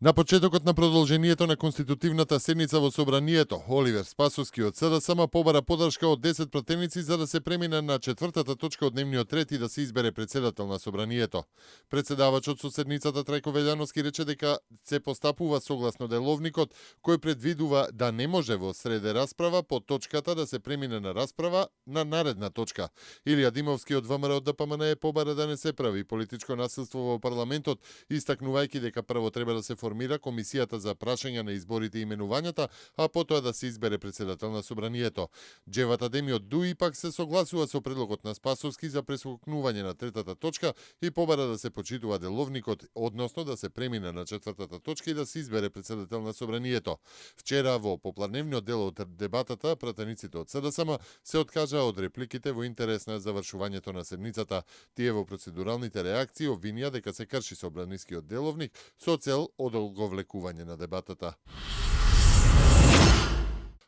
На почетокот на продолжението на конститутивната седница во Собранието, Оливер Спасовски од СДСМ побара поддршка од 10 пратеници за да се премине на четвртата точка од дневниот ред и да се избере председател на Собранието. Председавачот со седницата Трајко Велјановски рече дека се постапува согласно деловникот кој предвидува да не може во среде расправа по точката да се премине на расправа на наредна точка. Илија Димовски од ВМРО ДПМН побара да не се прави политичко насилство во парламентот, истакнувајќи дека прво треба да се формира комисијата за прашање на изборите и именувањата, а потоа да се избере председател на Собранието. Джевата Деми од ДУИ пак се согласува со предлогот на Спасовски за прескокнување на третата точка и побара да се почитува деловникот, односно да се премине на четвртата точка и да се избере председател на Собранието. Вчера во попладневниот дел од дебатата пратениците од СДСМ се откажаа од репликите во интерес на завршувањето на седницата. Тие во процедуралните реакции обвинија дека се крши собранискиот деловник со цел одолговлекување на дебатата.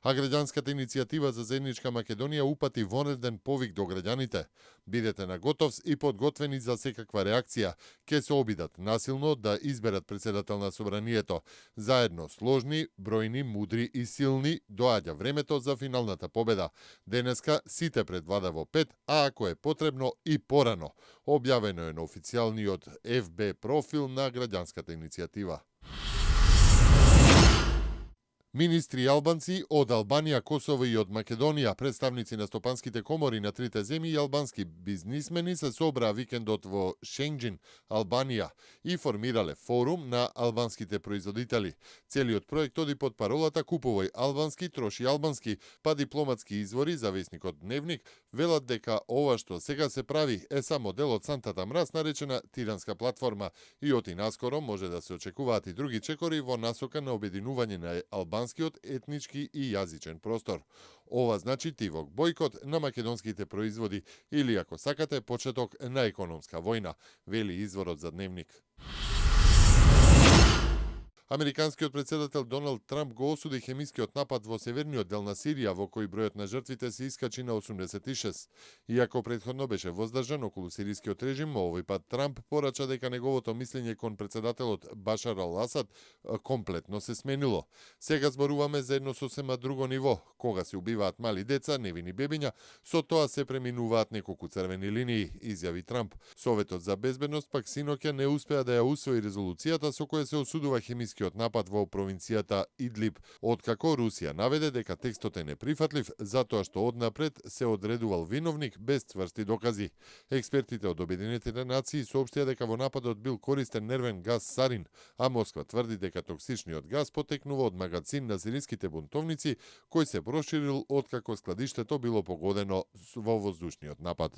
А граѓанската иницијатива за заедничка Македонија упати вонреден повик до граѓаните. Бидете наготовс и подготвени за секаква реакција. Ке се обидат насилно да изберат председател на Собранието. Заедно сложни, бројни, мудри и силни доаѓа времето за финалната победа. Денеска сите пред влада во 5, а ако е потребно и порано. Објавено е на официјалниот FB профил на граѓанската иницијатива. Министри албанци од Албанија, Косово и од Македонија, представници на стопанските комори на трите земји и албански бизнисмени се собраа викендот во Шенџин, Албанија и формирале форум на албанските производители. Целиот проект оди под паролата Купувај албански, троши албански, па дипломатски извори за весникот Дневник велат дека ова што сега се прави е само дел од сантата мраз наречена Тиранска платформа и оти наскоро може да се очекуваат и други чекори во насока на обединување на албанскиот етнички и јазичен простор. Ова значи тивок бојкот на македонските производи или, ако сакате, почеток на економска војна, вели изворот за Дневник. Американскиот председател Доналд Трамп го осуди хемискиот напад во северниот дел на Сирија, во кој бројот на жртвите се искачи на 86. Иако претходно беше воздржан околу сирискиот режим, овој пат Трамп порача дека неговото мислење кон председателот Башар ал-Асад комплетно се сменило. Сега зборуваме за едно сосема друго ниво. Кога се убиваат мали деца, невини бебиња, со тоа се преминуваат неколку црвени линии, изјави Трамп. Советот за безбедност пак синоќа не успеа да ја усвои резолуцијата со која се осудува хемискиот напад во провинцијата Идлиб, откако Русија наведе дека текстот е неприфатлив затоа што однапред се одредувал виновник без цврсти докази. Експертите од Обединетите нации соопштија дека во нападот бил користен нервен газ сарин, а Москва тврди дека токсичниот газ потекнува од магацин на сириските бунтовници кој се проширил откако складиштето било погодено во воздушниот напад.